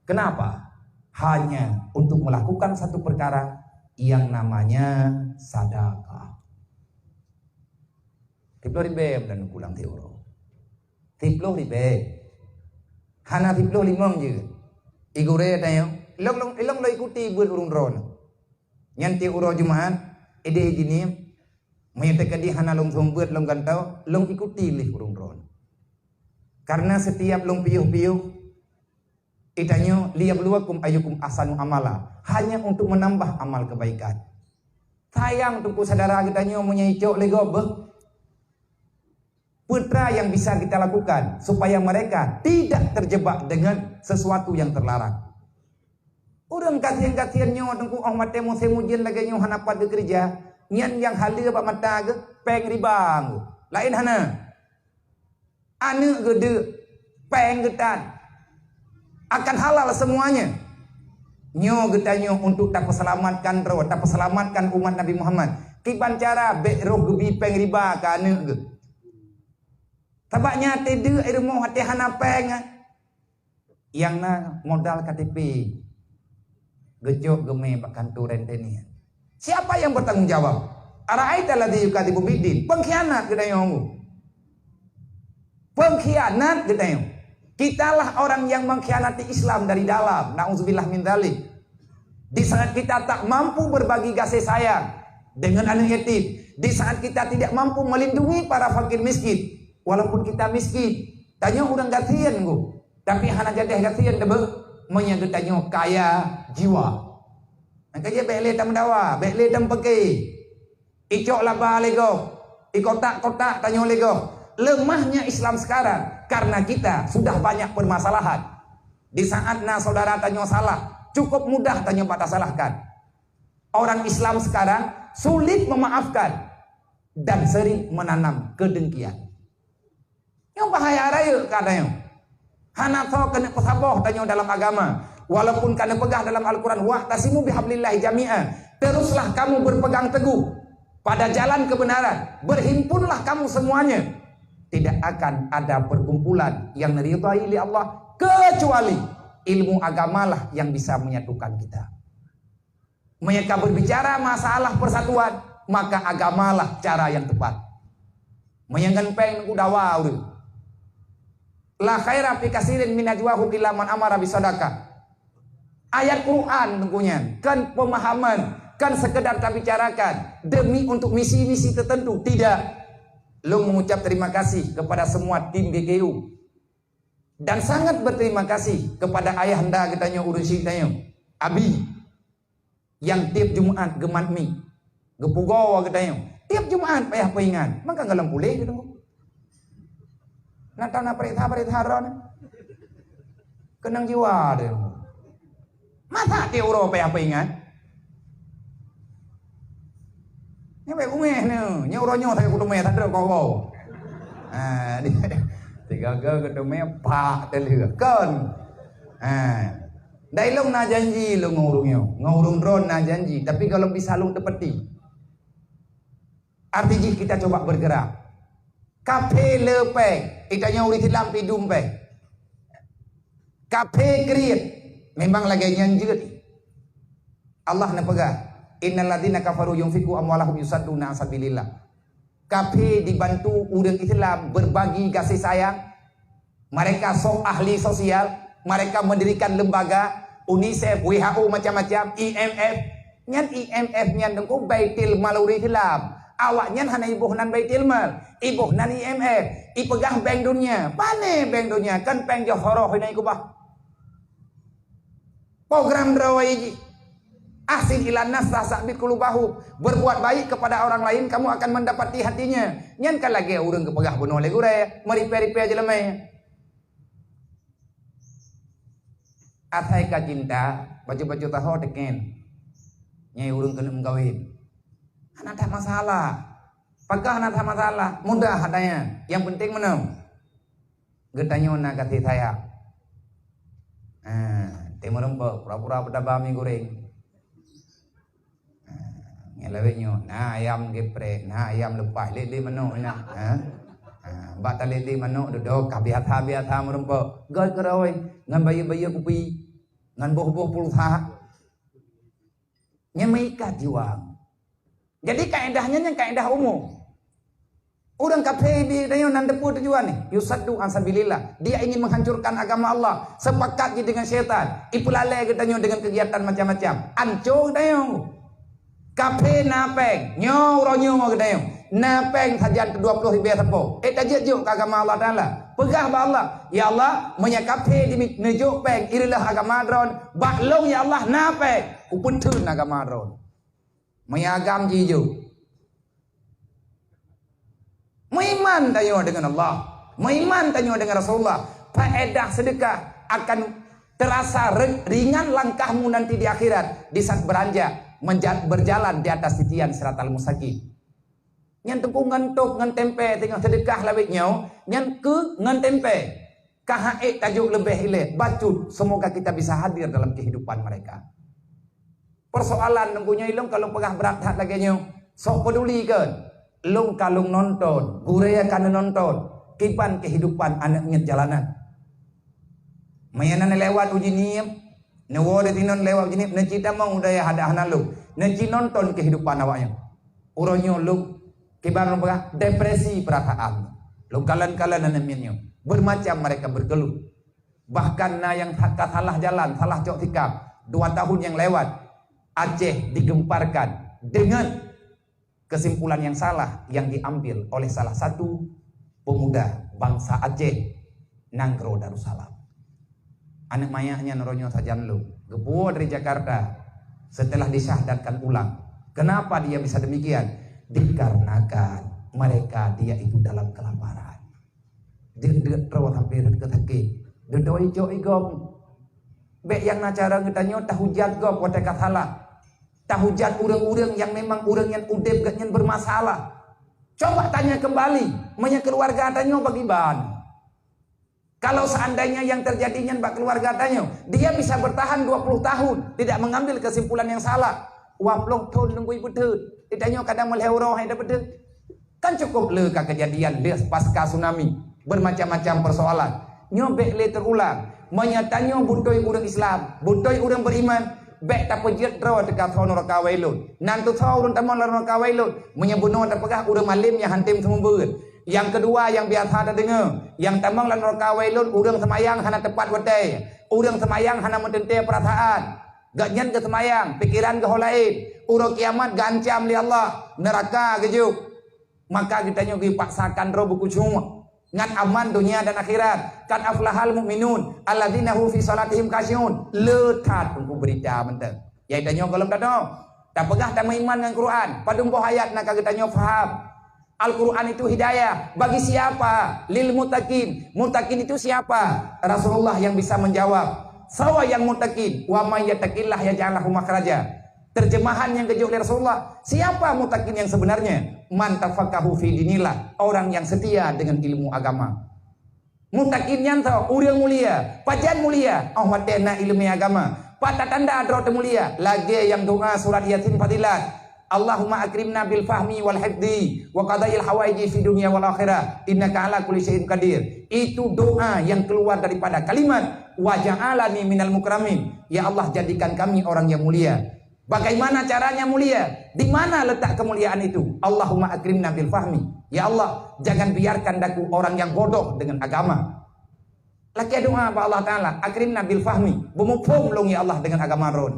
Kenapa? Hanya untuk melakukan satu perkara yang namanya sedekah. Siploh ribée dan pulang tiep uroe. Siploh ribée. Hana siploh limong je. Igurée tanyong, "Ilong, ilong, ilong lo ikuti buet ureuëng droe." Nyan tiep uroe Jumaat, ideh jini, meunyoe teukeudi hana lôn seumeubeuet lôn gantoe, lôn ikuti lé ureuëng droe. Karena setiap lôn piôh-piôh, Geutanyoe, "Liyabluwakum ayyukum ahsanu amala", hanya untuk menambah amal kebaikan. Sayang Teungku syedara geutanyoe meunyoe icok lé gob beuh. Peue teuma nyang bisa kita lakukan supaya mereka tidak terjebak dengan sesuatu yang terlarang? Ureuëng gasien-gasien nyoe Teungku, óh watée musém ujeuen lagée nyoe hana pat geukeureuja, nyan nyang haleue bak mata geuh péng riba, laén hana. Aneuëk geuh deuk, péng geuh tan. Akan halal semuanya. Nyoe geutanyoe untuk tapeuseulamatkan droe, tapeuseulamatkan umat Nabi Muhammad. Kiban cara bék roh geubi péng riba keu aneuëk geuh. Sabab nyan até deuk i rumoh até hana péng. Nyang na modal K T P, geujok geumé bak kantor rentenir. Siapa yang bertanggung jawab? Ara'aita alladzi yukadzibu biddin. Pengkhianat geutanyoe. Pengkhianat geutanyoe. Kitalah orang yang mengkhianati Islam dari dalam. Nauzubillah min dzalik. Di saat kita tak mampu berbagi kasih sayang dengan anak yatim, di saat kita tidak mampu melindungi para fakir miskin, walaupun kita miskin, tanyoe ureuëng gasien, tapi hana jadeh gasien teuh beuh, meunyoe geutanyoe kaya jiwa. Nyang ka jeuet bék lé tameudawa, bék lé tameupeuké. Icok laba lé gob, ikotak-kotak tanyoe lé gob. Lemahnya Islam sekarang karena kita sudah banyak permasalahan. Di saat na saudara tanyoe salah, cukup mudah tanyoe bak tasalahkan. Orang Islam sekarang sulit memaafkan dan sering menanam kedengkian. Nyoe bahaya rayeuk ka tanyoe. Hana soe keuneuk peusaboh tanyoe dalam agama. Walaupun ka neupeugah dalam Al-Quran, "Wa'tasimu bihablillahi jami'a." Teruslah kamu berpegang teguh pada jalan kebenaran. Berhimpunlah kamu semuanya. Tidak akan ada perkumpulan yang diridhai oleh Allah kecuali ilmu agamalah yang bisa menyatukan kita. Meunyoe ka berbicara masalah persatuan, maka agamalah cara yang tepat. Meunyoe ngon péng Teungku dawa ureuëng. "La khaira fi katsirin min najwahum illa man amara bisadaqah." Ayat Quran Teungku nyan, kon pemahaman, kon sekedar tabicarakan demi untuk misi-misi tertentu, tidak. Lôn mengucap terima kasih kepada semua tim G K U dan sangat berterima kasih kepada ayahanda geutanyoe, ureuëng syik tanyoe, Abi. Nyang tiep Jumaat geumat mi, geupugoe geutanyoe. Tiep Jumaat payah peuingat, maka gohlom puléh geutanyoe. Na tahu na peurintah-peurintah droe na. Keunong jiwa deh. Masa tiep uroe payah peuingat? Nyoe bék uméh nyoe, nyoe uroe nyoe sagai kuteumé, tak trok kau. Ha, tiga-tiga kuteumé, pak teulheueh. Kon. Ha. Dai lôn na janji lôn ngon ureuëng nyoe. Ngon ureuëng droe na janji, tapi gohlom bisa lôn teupeuti. Arti jih kita coba bergerak. Kaphé le péng, geutanyoe ureuëng Islam pidum péng. Kaphé kriet, memang lagée nyan jeuet. Allah neupeugah, "Innal ladzina kafaru yunfiqu amwalahum yusadduna an sabilillah." Kaphé dibantu ureuëng Islam berbagi kasih sayang, Mereka sok ahli sosial, mereka mendirikan lembaga, UNICEF, W H O, macam-macam, I M F. Nyan I M F nyan teungku Baitul Mal ureueng Islam. Awak nyan hana iboh nan Baitul Mal, iboh nan I M F, ipeugah Bank Dunia. Pane Bank Dunia? Kan péng Johoroh hina ikeubah. Program droe jih. Ahsin ilan nas tahsabbit qulubahum. Berbuat baik kepada orang lain, kamu akan mendapati hatinya. Nyan kan lagée ureueng geupeugah bunoe lé gurée, meuripée-ripée jeuleumé. Asai ka cinta, bacut-bacut taho teuken. Nyai ureueng keuneuk meukawen. Hana that masalah. Pakon hana that masalah? Mudah katanya. Yang penting meunoe. Geutanyoe na kasih sayang. Ha, teumeureumpok, pura-pura beutaba mi goreng. Ha, ngon lawét nyoe, na ayam geprek, na ayam leupah, lét-lét manok na. Ha? Ha, bak talét-lét manok dudoe ka biasa-biasa meureumpok. Göt keurôi, ngon bayeue-bayeue kupi, ngon boh-boh pulsa. Nyan meuikat jiwa. Jadi kaedahnya nyan kaedah umum. Ureueng kafé bi tanyoe nan teupeu tujuan ni, yusaddu an sabilillah. Dia ingin menghancurkan agama Allah, sepakat jih dengan syaitan, ipeulalée geutanyoe dengan kegiatan macam-macam. Anco geutanyoe. Kafé na péng, nyoe uroe nyoe geutanyoe. Na péng sajan dua ploh ribée sapo. Eh, tajeuet jok keu agama Allah Taala. Peugah bak Allah, "Ya Allah, meunyoe kafé di neujok péng i reuloh agama droen, bak lôn ya Allah na péng, kupeutheun agama droen." Meuagam jijok. Meuiman tanyoe deungon Allah, meuiman tanyoe deungon Rasulullah, faedah sedekah akan terasa re-, ringan langkahmu nanti di akhirat di saat beranjak menja-, berjalan di atas titian siratal mustaqim. Nyan teungku ngon top ngon tempe teungoh sedekah lawét nyoe, nyan keu ngon tempe. Ka han ék tajok leubeh ilée, bacut, semoga kita bisa hadir dalam kehidupan mereka. Persoalan teungku nyoe ilong kalau peugah brat that lagée nyoe, sok peduli kon? Lôn ka lôn nonton, gurée ka neunonton, kiban kehidupan aneuk miet jalanan. Meunan lewat uji niem, neuwoe di sinan lewat uji niem, neuci tamong u dayah ada hana lôn, neuci nonton kehidupan awaknyan. Uroe nyoe lôn kiban lôn peugah depresi perasaan. Lôn kalon-kalon aneuk miet nyoe. Bermacam mereka berkeluh. Bahkan na nyang ka salah jalan, salah cok sikap. Dua tahun yang lewat, Aceh digemparkan dengan kesimpulan yang salah yang diambil oleh salah satu pemuda bangsa Aceh, Nanggroe Darussalam. Aneuk manyak nyan uroe nyoe sajan lôn, geupuwoe dari Jakarta setelah disyahadatkan ulang. Kenapa dia bisa demikian? Dikarenakan mereka dia itu dalam kelaparan. Jeuet-jeuet droe sampoe rhot keu sakét. Dudoe icok igom. Bék nyang na cara geutanyoe tahujat gob watée ka salah. Tahujat ureuëng-ureuëng nyang memang ureuëng nyan udeb geuhnyan bermasalah. Coba tanya kembali, meunyoe keuluwarga tanyoe bagaimana? Kalau seandainya yang terjadi nyan bak keuluwarga tanyoe, dia bisa bertahan dua puluh tahun tidak mengambil kesimpulan yang salah. Dua puluh thon nunggu beutôi. Di tanyoe kadang meulhée uroe hai beutôi. Kan cukup le ka kejadian deh pasca tsunami, bermacam-macam persoalan. Nyoe bék le terulang. Meunyoe tanyoe beutôi ureuëng Islam, beutôi ureuëng beriman, bék tapeujeuet droe teuka thon raka wailun. Nan tusoe ureuëng tamong lam raka wailun. Meunyoe bunoe tapeugah ureuëng malem nyang hantem seumeubeuet. Nyang keudua nyang biasa tadeungoe, nyang tamong lam raka wailun ureuëng seumayang hana teupat watée, ureuëng seumayang hana meuteuntée peurasaan. Gobnyan geuseumayang, pikeran geuh laén. Uroe kiamat geuancam lé Allah, neuraka geujok. Maka geutanyoe geupaksakan droe beukucuma ngon aman donya dan akhirat. Qad aflahal mu'minun alladzina hum fi shalatihim khasyi'un. Le that teungku beurita mantong. Yai tanyoe gohlom tanoh. Tapeugah tameuiman ngon Quran, padum boh ayat na ka geutanyoe faham. Al-Quran itu hidayah bagi siapa? Lil muttaqin. Muttaqin itu siapa? Rasulullah yang bisa menjawab. Sawa yang muttaqin? Wa may yattaqillah yaj'al lahu makhraja. Terjemahan yang geujok lé Rasulullah, siapa muttaqin yang sebenarnya? Man tafaqahu fi dinillah, orang yang setia dengan ilmu agama. Muttaqin nyan tho ureuëng mulia. Pajan mulia? Oh watée na iéleumé agama. Pat tatanda droe teuh mulia? Lagée nyang doa surat Yasin fadilat. Allahumma akrimna bil fahmi wal hifdzi wa qadail hawaiji fi dunya wal akhirah innaka ala kulli syai'in qadir. Itu doa yang keluar daripada kalimat wa ja'alani minal mukramin. Ya Allah, jadikan kami orang yang mulia. Bagaimana caranya mulia? Di mana letak kemuliaan itu? Allahumma akrimna bil fahmi. Ya Allah, jangan biarkan daku orang yang bodoh dengan agama. Lakée doa bak Allah Taala, "Akrimna bil fahmi." Beumuphom lôn ya Allah deungon agama droen.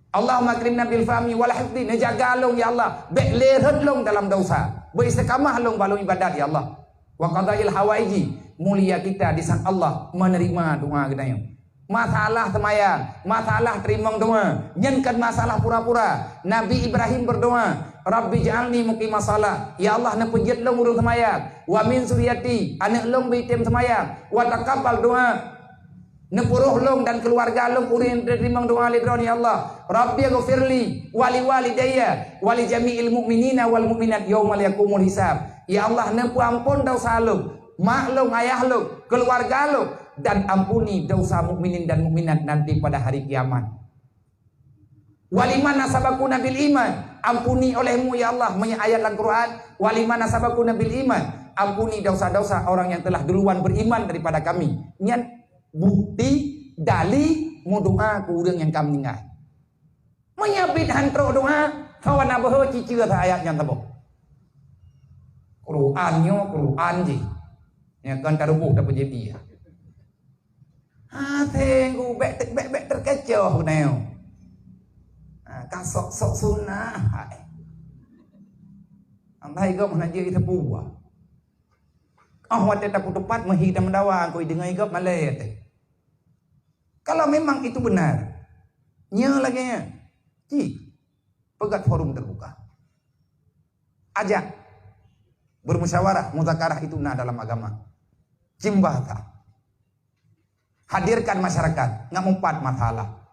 "Allahumma akrimna bil fahmi wal hifzi." Neujaga lôn ya Allah, bék le rhot lôn dalam desya. Beu istiqamah lôn bak lôn ibadat ya Allah. Wa qadail hawaiji, mulia kita di saat Allah menerima doa geutanyoe. Masalah seumayang, masalah teurimong doa, nyan kon masalah pura-pura. Nabi Ibrahim berdoa, "Rabbi ja'alni muqimas shalah." Ya Allah, neupeujeuet lôn ureuëng seumayang. "Wa min zurriyati," aneuëk lôn beu item seumayang. "Wa taqabbal doa," neupuroh lôn dan keuluwarga lôn ureuëng nyang teurimong doa lé Droe, ya Allah. "Rabbi ghfirli wa li walidayya wa li jami'il mu'minina wal mu'minat yauma yaqumul hisab." Ya Allah, neupeuamphon desya lôn, mak lôn, ayah lôn, keuluwarga lôn, dan ampuni desya mukminin dan mukminat nanti pada hari kiamat. "Waliman sabaqana bil iman," ampuni oleh-Mu ya Allah, meunyoe ayat lam Quran, "Waliman sabaqana bil iman," ampuni desya-desya orang yang telah duluan beriman daripada kami. Nyan bukti dali meudoa keu ureuëng nyang ka meuninggai. Meunyoe biet han trok doa, kawan abah ciceue sa ayat nyan saboh. Quran nyoe, Quran jih. Nyang kan taruboh dapat jadi. Ha, senggu bék, bék, bék terkecoh neu. Ha, ka sok-sok sunnah. Hai. Ambai gom hana jeuet teupeue. Oh, watée tapeutupat meuhi dan meudawa, kui deungai gop malée teh. Kalau memang itu benar, nyoe lagée nyan. Ci, peugah forum terbuka. Ajak bermusyawarah, muzakarah itu na dalam agama. Cimbahka. Hadirkan masyarakat, nggak meupat masalah.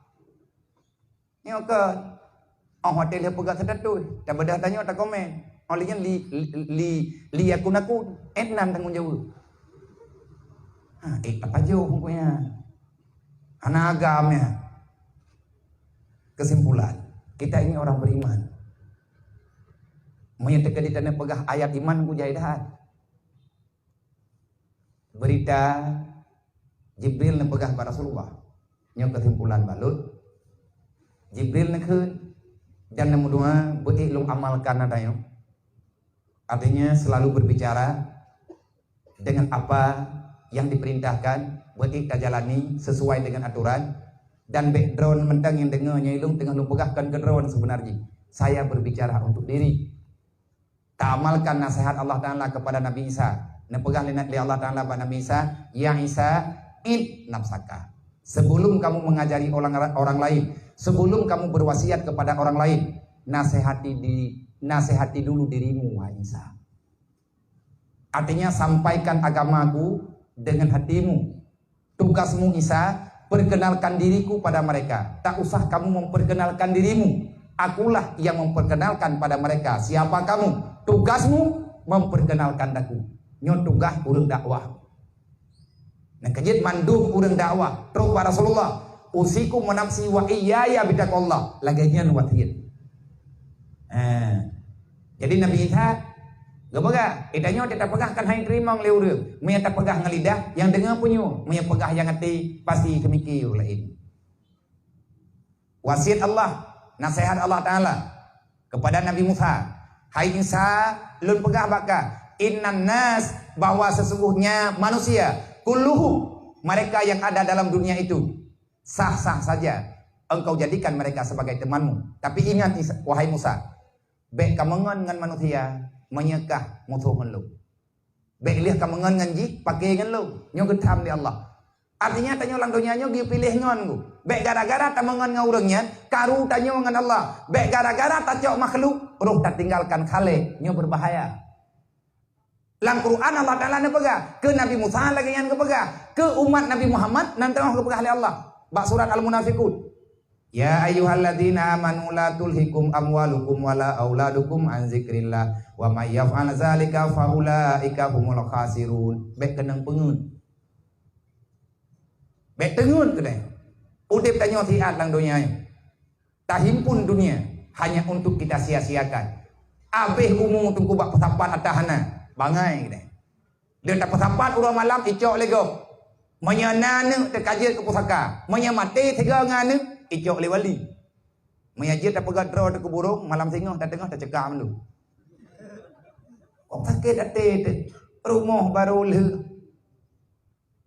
Nyoe keuh, oh watée lheueh peugah status, tabeudah tanyoe takomen. Oh lheueh nyan li, li, li, li akun-akun, eh nan tanggong jaweueb. Ha, eh, apa jaweueb buku nyan? Hana agam nyan. Kesimpulan, kita ini orang beriman. Meunyoe teuka di tanah peugah ayat iman ku jai that. Berita Jibril neupeugah bak Rasulullah. Nyoe kesimpulan balut. Jibril neukheun dan neumeudoa beuék lôn amalkan ata nyoe. Artinya selalu berbicara dengan apa yang diperintahkan, beuék tajalani sesuai dengan aturan, dan bék droen mantong nyang deungoe nyoe lôn teungoh lôn peugah kon keu droen seubeuna jih. Saya berbicara untuk diri. Taamalkan nasihat Allah Taala kepada Nabi Isa. Neupeugah lé, lé Allah Taala bak Nabi Isa, "Ya Isa, id nafsaka." Sebelum kamu mengajari orang, orang lain, sebelum kamu berwasiat kepada orang lain, nasihati di, nasihati dulu dirimu, wahai Isa. Artinya, sampaikan agamaku dengan hatimu. Tugasmu, Isa, perkenalkan diriku pada mereka. Tak usah kamu memperkenalkan dirimu. Akulah yang memperkenalkan pada mereka siapa kamu. Tugasmu memperkenalkan daku. Nyoe tugas ureuëng dakwah. Nah, keujeuet mandum ureuëng dakwah trok bak Rasulullah, "Usikum wa nafsi wa iyyaya bitaqwallah." Lagée nyan wasiet. Ha. Jadi Nabi Isa geupeugah, "Geutanyoe tapeugah kan hai teurimong lé ureuëng. Meunyoe tapeugah ngon lidah, nyang deungoe punyueng. Meunyoe peugah nyang até, pasti teumiki ureuëng laén." Wasiet Allah, nasihat Allah Taala kepada Nabi Musa, "Hai Isa, lôn peugah bak kah, innan nas, bahwa sesungguhnya manusia, kulluhum, mereka yang ada dalam dunia itu, sah-sah saja engkau jadikan mereka sebagai temanmu. Tapi ingat, Isa, wahai Musa, bék kameungon ngon manusia meunyoe kah musoh ngon lôn." Bék lheueh kameungon ngon jih, paké ngon lôn. Nyoe geutham lé Allah. Artinya, tanyoe lam donya nyoe geupiléh ngon geuh. Bék gara-gara tameungon ngon ureuëng nyan, karu tanyoe ngon Allah. Bék gara-gara tacok makhluk, roh tatinggalkan khalek. Nyoe beubahaya. Lam Quran Allah Taala neupeugah, keu Nabi Musa lagée nyan geupeugah, keu umat Nabi Muhammad nan teungoh geupeugah lé Allah. Bak surat Al-Munafiqun. "Ya ayyuhalladzina amanu la tulhikum amwalukum wala auladukum an zikrillah, wa may yaf'al dzalika fa ulaika humul khasirun." Bék keunong peungeut. Bék teungeut keudeh. Udeb tanyoe siat lam donya nyoe. Tahimpun dunia hanya untuk kita sia-siakan. Abéh umu teungku bak peusapat ata hana, bangai keudeh. Lheueh tapeusapat uroe malam, icok lé gob. Meunyoe na aneuëk, teuka jeuet keu pusaka. Meunyoe maté sigoe ngon aneuëk, icok lé wali. Meunyoe jeuet tapeugah droe teuh keu burông, malam singoh tateungoh taceuka mandum. Kok sakét até teuh, rumoh barô lheueh.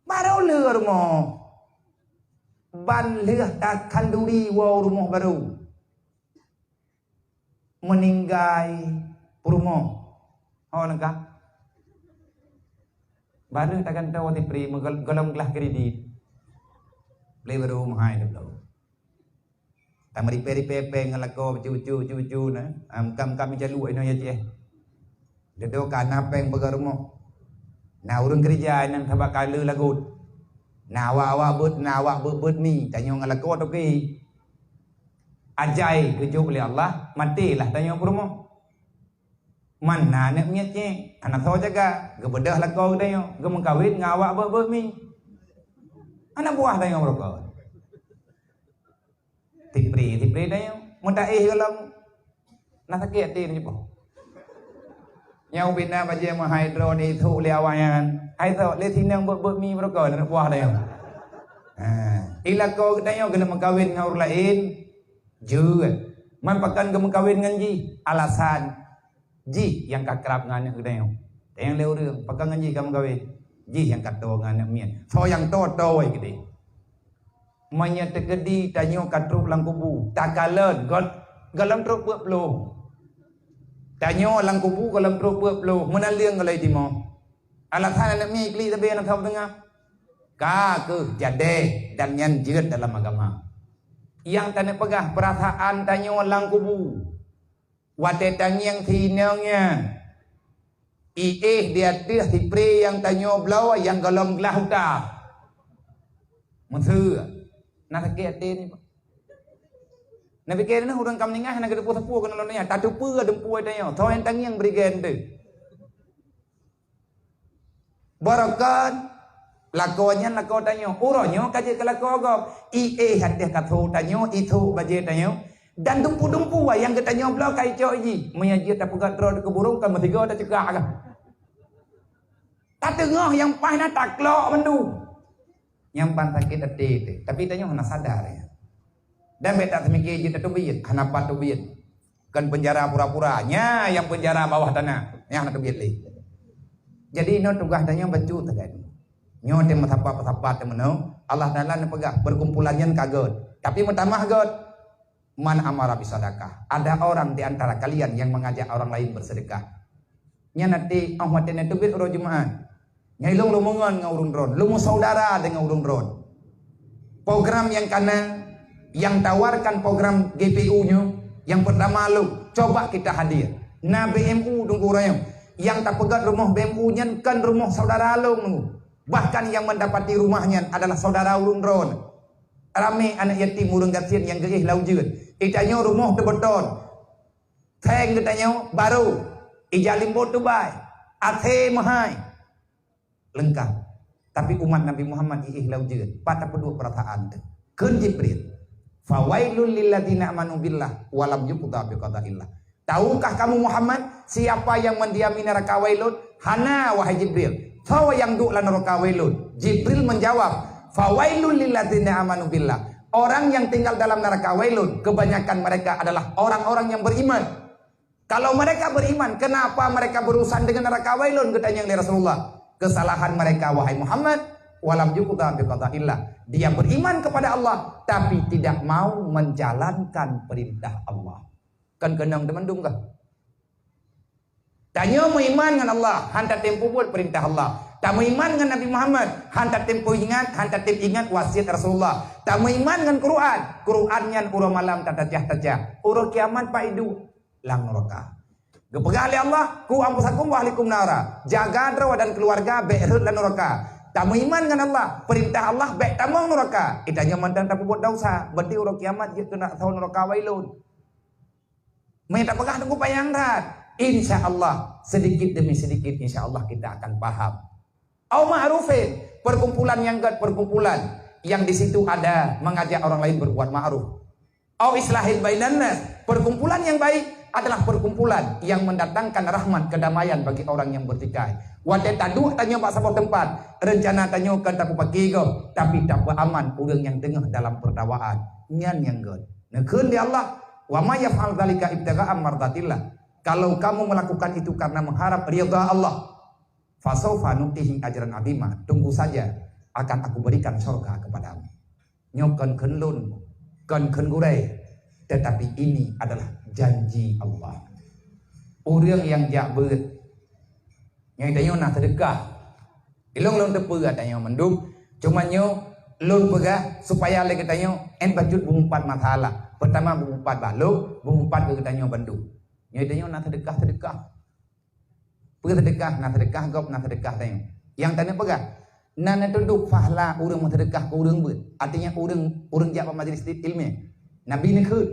Barô lheueh rumoh. Ban lheueh takhanduri woe rumoh barô. Meuninggai peurumoh. Ho neugah. Barô tagantoe tipri meugol-, golom glah kredit. Lé barô meuhai teuh. Tameuripée-ripée péng ngon lakoe bacut-bacut, bacut-bacut na. Ah, meuka-meuka meujalu inoe ya Aceh. Dudoe ka na péng peugah rumoh. Na ureuëng keureuja nyang sabak kaleue lagot. Na awak-awak beuet, na awak beuet-beuet mi, tanyoe ngon lakoe toke. Ajai geujok lé Allah, maté lah tanyoe peurumoh. Man na aneuëk miet cit, hana soe jaga, geubeudôh lakoe geutanyoe, geumeukawen ngon awak beuet-beuet mi. Aneuk buah tanyoe beurokon. Tipri, tipri tanyoe, meudaéh golom. Na sakét até nyoe. Nyang ubena bajée meuhai droe ni thok lé awaknyan. Hai thok lé sinong beuet-beuet mi beurokon aneuk buah tanyoe. Ha, i lakoe geutanyoe keuneuk meukawen ngon ureuëng laén. Jeuet. Man pakon geumeukawen ngon jih? Alasan jih nyang ka krab ngon aneuëk geutanyoe. Tanyong lé ureuëng, pakon ngon jih ka meukawen? Jih nyang ka toe ngon aneuëk miet. Soe nyang toe, toe keudeh. Meunyoe teukeudi tanyoe ka trok lam kubu, takalon, gol-, golom trok peuet ploh. Tanyoe lam kubu golom trok peuet ploh, meunaleueng golom timoh. Alasan aneuëk miet klik sabe nyang saboh teungoh. Ka kheueh jadeh dan nyan jeuet dalam agama. Nyang taneuk peugah peurasaan tanyoe lam kubu. Watée tangieng sinong nyan, iéh di ateueh sipré nyang tanyoe bloe nyang golom glah uta. Meuseu, na sakét até ni. Na pike na ureuëng ka meuninggai hana geuteupeue sapeue keunoe lôn nyan, tateupeue dumpeue tanyoe, soe nyang tangieng bri gèn teuh. Beurokon, lakoe nyan lakoe tanyoe. Uroe nyoe ka jeuet keu lakoe gob. Iéh ateueh kaso tanyoe, ithok bajée tanyoe. Dan dumpeue-dumpeue nyang geutanyoe bloe ka icok jih. Meunyoe jeuet tapeugah droe keu burông ka meusigoe tacegak kah. Tateungoh nyang paih na taklok mandum. Nyang ban sakét até teuh. Tapi tanyoe hana sadar, ya. Dan bék tateumiké jeuet tateubiet, hana pat teubiet. Kon peunjara pura-pura, nya nyang peunjara bawah tanah, nyang hana teubiet lé. Jadi, nyoe tugaih tanyoe bacut sagai. Nyoe teuh meusapat-sapat teumeunoe, Allah Taala neupeugah, perkumpulan nyan ka gét. Tapi meutamah gét, "Man amara bisadaqah." Ada orang di antara kalian yang mengajak orang lain bersedekah. Nyan até, oh, watée na teubiet uroe Jumaat. Nyan lôn leumongon ngon ureuëng droen, lôn meusaudara deungon ureuëng droen. Program nyang kana, yang tawarkan program G P U nyoe, yang pertama lôn, coba kita hadir. Na B M U Teungku Rayeuk, nyang tapeugét rumoh B M U nyan kon rumoh saudara lôn Teungku. Bahkan yang mendapati rumah nyan adalah saudara ureuëng droen. Ramé aneuk yatim ureuëng gasien nyang geuéh lam ujeuen. Geutanyoe rumoh teubeuton. Seng geutanyoe barô, ija limbot tubai, até meuhai, leungkab. Tapi umat Nabi Muhammad iéh lam ujeuen, pat tapeuduek peurasaan teuh. Kheun Jibril, "Fawailul lilladzina amanu billah wa lam yuqda biqadaillah." Tahukah kamu Muhammad, siapa yang mendiami neraka Wailun? Hana, wahai Jibril. Soe nyang duek lam neraka Wailun? Jibril menjawab, "Fawailul lilladzina amanu billah." Orang yang tinggal dalam neraka Wailun, kebanyakan mereka adalah orang-orang yang beriman. Kalau mereka beriman, kenapa mereka berurusan dengan neraka Wailun? Geutanyong lé Rasulullah. Kesalahan mereka, wahai Muhammad, "Walam yuqda biqadaillah." Dia beriman kepada Allah, tapi tidak mau menjalankan perintah Allah. Kan keunong teumandum kah? Tanyoe meuiman ngon Allah, han tatem peubuet peurintah Allah. Tameuiman ngon Nabi Muhammad, han tatem peuingat, han tatem ingat wasiat Rasulullah. Tameuiman ngon Quran, Quran nyan uroe malam tatacah-tacah. Uroe kiamat pat iduek lam nuraka. Geupeugah lé Allah, "Qu anfusakum wa ahlikum nara." Jaga droe dan keluarga bék rhot lam nuraka. Tameuiman ngon Allah, peurintah Allah bék tamong nuraka. Geutanyoe mantong tapeubuet desya, berarti uroe kiamat jeuet keuneuk saboh nuraka Wailun. Meunyoe tapeugah teungku panyang that, insya Allah, sedikit demi sedikit, insya Allah kita akan paham. Au ma'rufin, perkumpulan yang gét, perkumpulan yang di situ ada mengajak orang lain berbuat ma'ruf. Au islahin bainan nas, perkumpulan yang baik adalah perkumpulan yang mendatangkan rahmat, kedamaian bagi orang yang bertikai. Watée taduek tanyoe bak saboh teumpat, reuncana tanyoe kon tapeupaké gob, tapi tapeuaman ureuëng nyang teungoh dalam peudawaan. Nyan nyang gét. Neukheun lé Allah, "Wa may yaf'al dzalika ibtigha'a mardatillah." Kalau kamu melakukan itu karena mengharap ridha Allah, "Fasaufa nu'tihi ajran azima." Tunggu saja, akan Aku berikan syurga kepadamu. Nyoe kon kheun lôn, kon kheun gurée, tetapi ini adalah janji Allah. Ureuëng nyang jak beuet, nyoe tanyoe na seudeukah. Ilong lôn teupeue tanyoe mandum, cuma nyoe lôn peugah supaya lé geutanyoe en bacut beumeupat masalah. Pertama beumeupat balok, beumeupat keu geutanyoe bandum. Nyoe tanyoe na seudeukah-seudeukah. Peue seudeukah, na seudeukah gob, na seudeukah tanyoe. Nyang tanyoe peugah, na neutudok pahala ureuëng meuseudeukah keu ureuëng beuet. Artinya ureuëng, ureuëng jak bak majlis ilmiah. Nabi neukheun,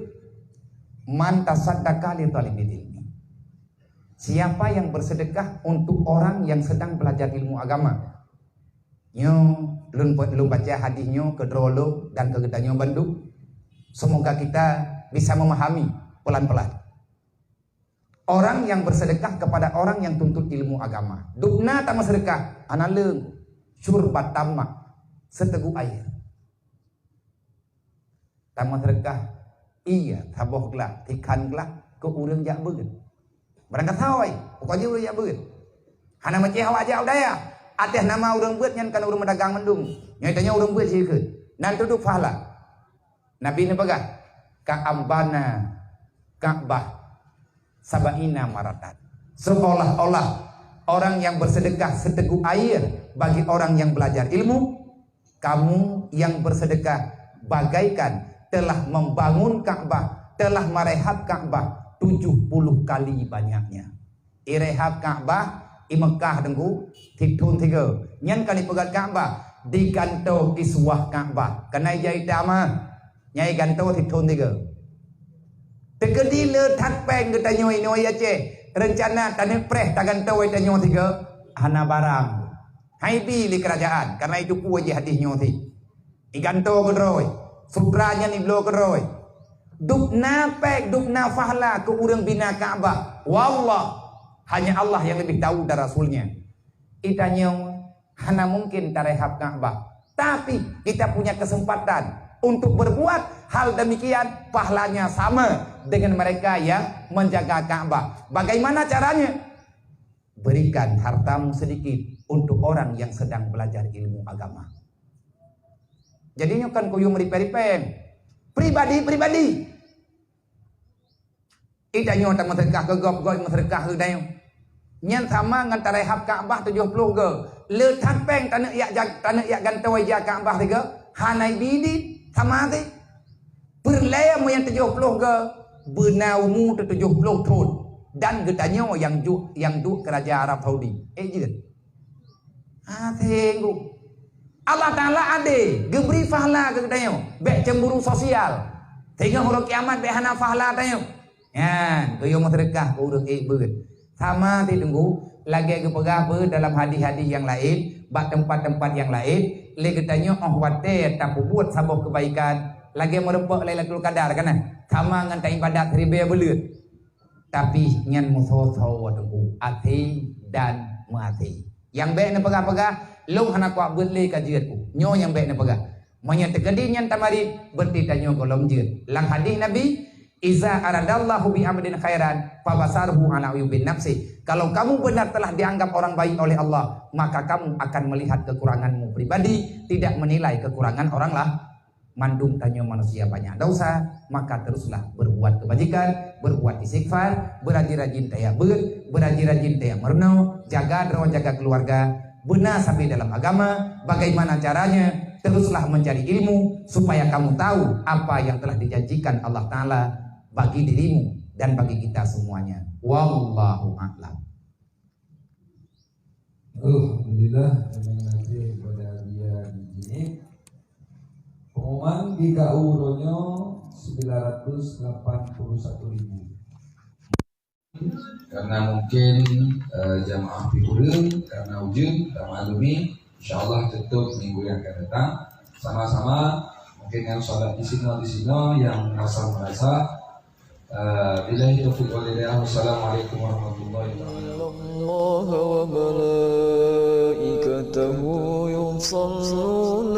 "Man tasaddaqa li thalibil ilmi." Siapa yang bersedekah untuk orang yang sedang belajar ilmu agama? Nyoe lôn, lôn baca hadis nyoe keu droe lôn dan keu geutanyoe bandum. Semoga kita bisa memahami pelan-pelan. Orang yang bersedekah kepada orang yang tuntut ilmu agama. Dubna tameuseudeukah, hana leueng, syurbat ma, seuteugok air. Tameuseudeukah, iya, saboh glah, sikhan glah, keu ureuëng jak beuet. Barangkasoe, pokok jih ureuëng jak beuet. Hana meucéh awak jak u dayah. Atas nama ureuëng beuet nyan kan ureuëng meudagang mandum. Nyoe tanyoe ureuëng beuet sikeue. Nan tudok pahala. Nabi neupeugah, "Ka'ambana Ka'bah sabaina maratan." Seolah-olah orang yang bersedekah seuteugok air bagi orang yang belajar ilmu, kamu yang bersedekah bagaikan telah membangun Ka'bah, telah merehab Ka'bah tujuh puluh kali banyaknya. Irehab Ka'bah, i Mekah teungku, sithon sigoe. Nyan ka ipeugét Ka'bah, digantoe kiswah Ka'bah. Keunan ijai tamah, nyai gantoe sithon sigoe. Teukeudi le that péng geutanyoe inoe Aceh, reuncana taneuk preh tagantoe tanyoe sigoe, hana barang. Haibi lé keurajaan, kareuna itu peue jih hadih nyoe sit. Igantoe keudroe, sutra nyan ibloe keudroe. Dubna péng, dubna pahala keu ureuëng bina Ka'bah. Wallah, hanya Allah yang lebih tahu dan Rasulnya. Itanyoe hana mungkin tarehab Ka'bah. Tapi kita punya kesempatan untuk berbuat hal demikian, pahalanya sama dengan mereka yang menjaga Ka'bah. Bagaimana caranya? Berikan hartamu sedikit untuk orang yang sedang belajar ilmu agama. Jadi nyoe kan kuyueng ripée-ripée. Pribadi-pribadi. Itanyoe tameuseudeukah keu gob, gob meuseudeukah keu tanyoe. Nyan sama ngon tarehab Ka'bah tujoh ploh goe. Le that péng taneuk yak jag-, taneuk yak gantoe ija Ka'bah sigoe, hana ibidit, sama sit. Peureulée meunyan tujoh ploh goe, beuna umu teutujoh ploh thon. Dan geutanyoe nyang ju-, nyang duek keu raja Arab Saudi. Eh, jeuet. Ah, sengguh. Allah Taala adé, geubri pahala keu geutanyoe. Bék cemburu sosial. Singoh uroe kiamat bék hana pahala tanyoe. Nyan, kuyueng meuseudeukah keu ureuëng ék beuet. Sama sit teungku, lagée geupeugah beuet dalam hadih-hadih nyang laén, bak teumpat-teumpat nyang laén, lé geutanyoe óh watée tapeubuet saboh keubaikan, lagée meurumpok Lailatul Qadar kana, sama ngon taibadat ribée buleuen. Tapi nyan meusoe-soe teungku, até dan meuaté. Nyang bék neupeugah-peugah, lôn hana kuat beuet lé ka jeuet ku. Nyoe nyang bék neupeugah. Meunyoe teukeudi nyan tamarit, berarti tanyoe gohlom jeuet. Lam hadih Nabi, "Iza aradallahu bi 'abdin khairan, fabasarhu 'ala uyubin nafsi." Kalau kamu benar telah dianggap orang baik oleh Allah, maka kamu akan melihat kekuranganmu pribadi, tidak menilai kekurangan orang lah-, mandum tanyoe manusia banyak dosa, maka teruslah berbuat kebajikan, berbuat istighfar, beurajin-rajin tajak beuet, beurajin-rajin tajak meurunoe, jaga droe, jaga keluarga, beuna sabe dalam agama, bagaimana caranya, teruslah mencari ilmu supaya kamu tahu apa yang telah dijanjikan Allah Taala bagi dirimu dan bagi kita semuanya. Wallahu a'lam. Alhamdulillah, terima kasih kepada dia di sini. Pengumuman di K U Ronyo sembilan ratus lapan puluh satu ribu. Karena mungkin, eh, jamaah pih kureueng, karena ujeuen, kita maklumi, insyaallah tutup minggu yang akan datang. Sama-sama, mungkin yang salat di sini, di sini, yang merasa-merasa, eh, billahi taufiq wal hidayah. Wassalamualaikum warahmatullahi wabarakatuh. إن الله وملائكته يصلون